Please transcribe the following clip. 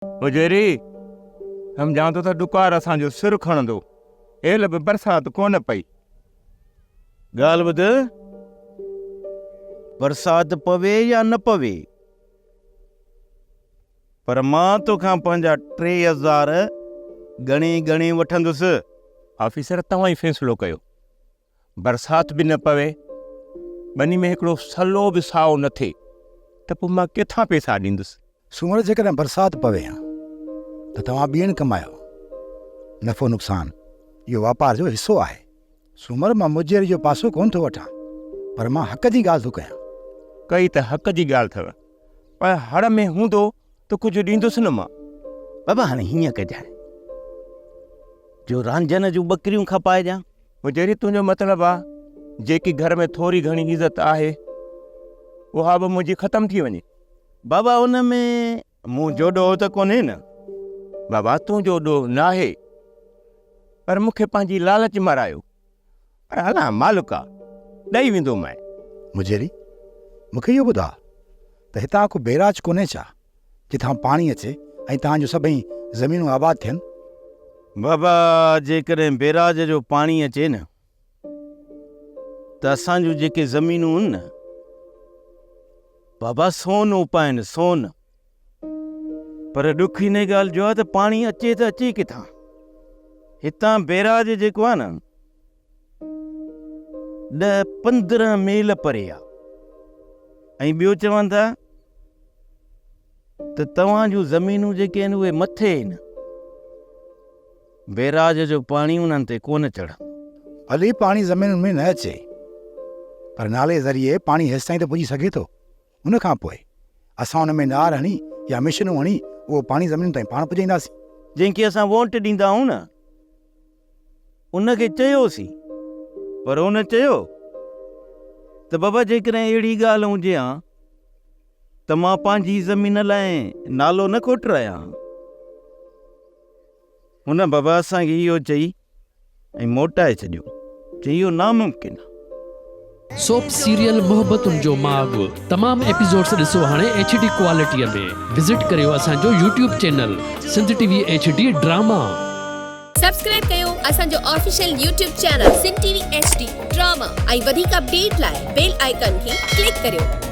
مجيري، سمجهان ٿو ته ڏڪار اسان جو سر کڻندو. هيل به برسات ڪونه پئي. ڳالهه ٻڌ، برسات پوي يا نه پوي، پر مان توکان پنهنجا 3000 ڳڻي ڳڻي وٺندس. آفيسر، توهان ئي فيصلو ڪيو. برسات به نه پوي، ٻني ۾ هڪڙو سلو به سائو نه ٿئي ته پوء مان ڪٿان پئسا ڏيندس؟ سومر جيڪڏهن برسات پوي ها ته توهان ٻيڻ ڪمايو. نفعو نقصان اهو واپار جو حصو آهي. سومر مان مجيري جو پاسو ڪونه ٿو وٺان پر مان حق جي ڳالهه ٿو ڪيان. ڪئي ته حق جي ڳالهه اٿو پر هڙ ۾ هوندو ته ڪجهه ڏيندس نه مان. بابا هاڻي هيئن ڪجانء جو رانجهن جون ٻڪريون کپائجان. مجيري تنهنجو مطلب آ جيڪي گهر ۾ ٿوري گهڻي عزت آهي اها به منهنجي ختم ٿي وڃي. بابا ان ۾ منهنجو ڏوهه ته ڪونهي نه. بابا تنهنجو ڏوهه ناهي پر مون کي پنهنجي لالچ مرايو پر الله مالڪ آ ڏئي ويندومانء. مجيري مون کي اهو ٻڌاء ته هتان ڪو بيراج ڪونهي ڇا؟ جتان پاڻي اچي ۽ توهان جون سڀئي زمينون آباد ٿين. بابا جيڪڏهن بيراج جو پاڻي اچي نه ته اسان جون جيڪي زمينون آهن نه بابا سون اپائن سون پر ڏک ان ڳالهه جو آهي ته پاڻي اچي ته اچي ڪٿان هتان بيراج جيڪو آهي نه ڏهه 15 ميل پري آ ۽ ٻيو چون ٿا ته توهان جون زمينون جيڪي آهن اهي مٿي آهن بيراج جو پاڻي انهن تي ڪونه چڙهندو. ڀلي پاڻي زمينن ۾ نه اچي پر نالي ذريعي پاڻي هيستائين ته پڄي سگهي ٿو. ان کان پوء اسان ان ۾ نار هڻي يا مشنون هڻي اهو پاڻي زمينن تائين پاڻ پڄائينداسين. جنهن کي اسان وونٽ ڏيندا آهيون نه ان کي چيوسين پر ان چيو ته بابا جيڪڏهن اهڙي ڳالهه هجي ها ته مان پنهنجي زمين لاء نالو نه کوٽرايان ها. هن بابا اسان کي اهو چئي ۽ موٽائي ڇڏيو، چي اهو ناممڪن آهي. سوپ سيريل محبتن جو ماڳ تمام ايپيسوڊس ڏسو هاڻي ايڇ ڊي ڪوالٽي ۾ وزٽ ڪريو اسان جو YouTube channel Sindh T V H D drama. Subscribe ڪيو اسان جو official YouTube channel Sindh T V H D drama ۽ وڌيڪ اپڊيٽ لاء بيل آئيڪان کي ڪلڪ ڪريو.